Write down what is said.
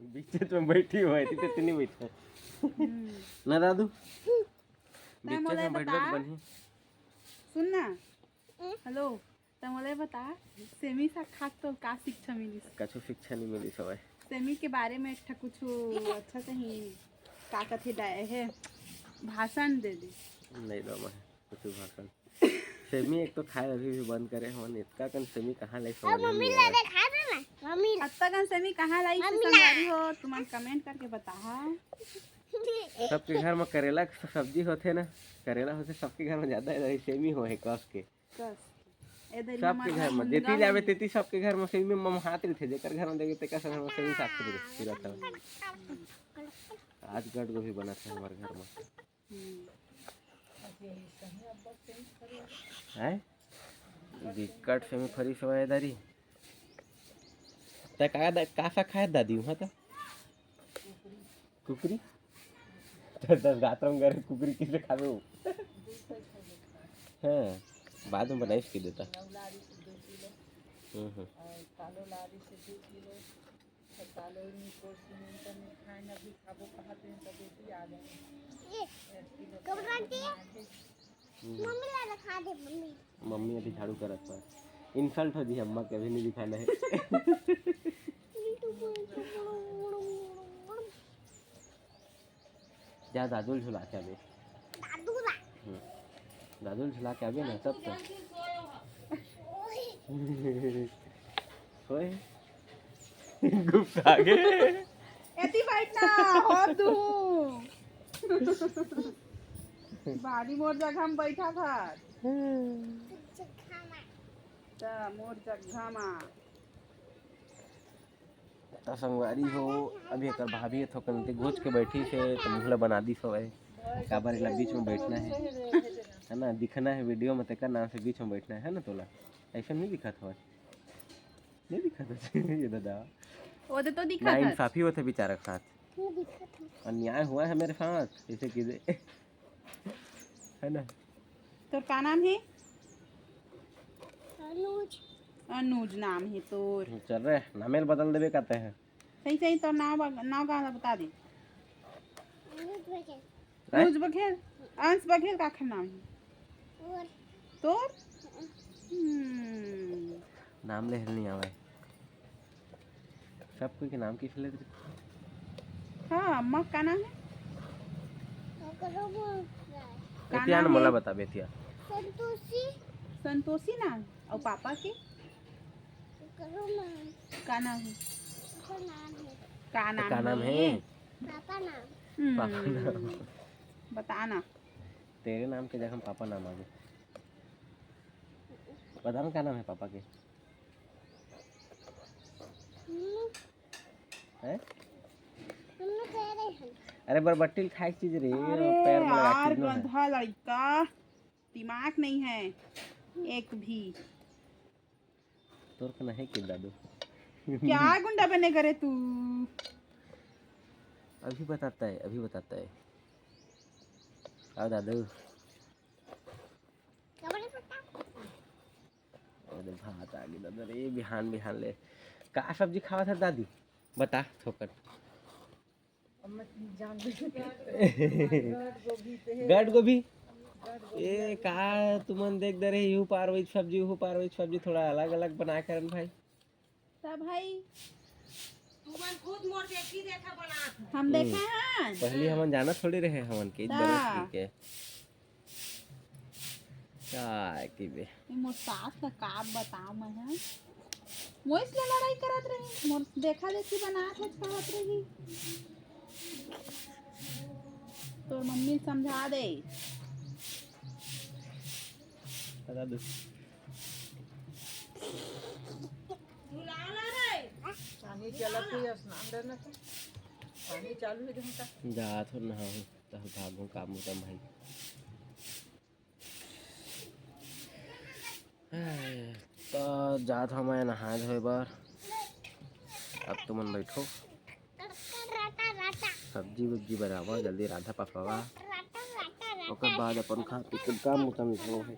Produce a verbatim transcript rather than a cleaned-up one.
बीच में बैठी हुआ है, इतनी बैठा। हम्म। ना दादू, तै बीच मोला में बैठ बता। बैठ बनी। सुन ना, हेलो, तै मोला बता, सेमी साग खा के तो का शिक्षा मिलिस? कछु शिक्षा नहीं मिलिस हवय। सेमी के बारे में एक ठा कुछ अच्छा से ही का कथे डाय है, भाषण दे दे। नहीं दो मैं कुछ भाषण। सेमी एक तो खाए अभी भी बंद करे हवन, इतना कन सेमी कहाँ ले अब मम्मी ला दिखा दे ना, मम्मी ला। अत्ता कन सेमी कहाँ लाई से मम्मी ला। संगवारी हो, तुमन comment करके बताहा। सबके घर में करेला के सब्जी होथे ना, करेला होथे सबके घर में ज्यादा, इधर सेमी होहे कस के। कस के। ए दरिया सबके घर में, जेती जावे तेती सबके घर में सेमी मम हाथ रहिथे, जेकर घर में देखे तेकर घर में सेमी साग पूरा था। आज गट गोभी बनत है हमारे घर में। हम्म। हैं? बिकट से में फरी सवाए दारी। तै का दा-, का सा खाए दादी वहाँ तो? कुकरी? तो दस गात रंग करे कुकरी किसे खावे हो? हाँ, बाद में बनाइस के देता। हम्म, हम्म। मम्मी ला दिखा दे, मम्मी। मम्मी अभी झाड़ू करत बा। Insult हो जी, अम्मा के अभी नहीं दिखाना है। जा दादू ल झुला के आबे। दादू ला। हम्म। दादू ल झुला के आबे ना, तब तो। होए। गुस्सा आ गए। एती बैठ ना, हो तू। बारी मोर जगह में बैठा था। त मोर जगह में। त संगवारी हो, अभी एकर भाभी ह थोकन ते घुच के बैठी से, त मुहला बना दी सोए। काबर एला बीच में बैठना है, है ना, दिखना है video में, तेकर नाम से बीच में बैठना है ना तोला। ऐसा नहीं दिखत हवय, नहीं दिखत हवय ये दादा। वो तो, तो दिखत ना है। इंसाफी होथे बेचारा के साथ। नहीं दिखत है। अन्याय हुआ है मेरे साथ, ऐसे कीजिए। है ना? तोर का नाम है? अनुज। अनुज नाम है तोर। चल रे, नामेल बदल देबे कहते हैं। सही सही तोर नाम बग-, नाम का बता दे। अनुज बघेल। हैं? अनुज बघेल, अंश बघेल का आखिर नाम है? और? तोर? हम्म। नाम ले नहीं आवे। सब कोई के नाम किस ले? हाँ, अम्मा का नाम है? ओकरो बोल रहा है। का एतिया नाम न मोला है? बता बेतिया। संतोषी। संतोषी नाम? और पापा के? ओकरो नाम। का नाम है? ओकर नाम है। का तो नाम का नाम है? है? पापा नाम। हम्म, पापा नाम। बताना। तेरे नाम के जगह पापा नाम आ गए। पता ना क्या नाम है पापा के? हम्म। हैं? हम लोग कह रहे हैं। अरे बरबट्टी खाए के चीज रे, अरे पैर में लगा यार, चीज ना है। गंधा लड़का, दिमाग नहीं है एक भी। तोर कना है के दादू? क्या गुंडा बने करे तू? अभी बताता है, अभी बताता है। आओ दादू। अरे भात आ गई दादा रे, बिहान बिहान ले। का सब्जी खावा था दादी? बता थोकन। गट गोभी। ए का तुमन देख दे रहे, यू पार वही सब्जी, हू पार वही सब्जी, थोड़ा अलग अलग बना करन भाई। त भाई तुमन खुद मोर देखी देखा बनात हो। हम देखे हम्म। हैं। पहली हमन जाना थोड़ी रहे हमन के ता। बरस के। का की बे? ये मोर सास ला का बताओ मैं, हाँ? मोइस ले लड़ाई करत रही, मोर देखा देखी बनात है कहत रही। तोर मम्मी समझा दे। बता दो। पानी चलत ही स्नान देना तो पानी चालू है ढंग का। जा थोड़ा नहाऊँ, तब भागूँ काम उतम भाई। तो जात हवं मैं नहाए धोए बर। अब तुमन बैठो, सब्जी उब्जी बनावा, जल्दी रांधा पकवावा, ओकर बाद अपन खा पी के काम उतम निकलो है।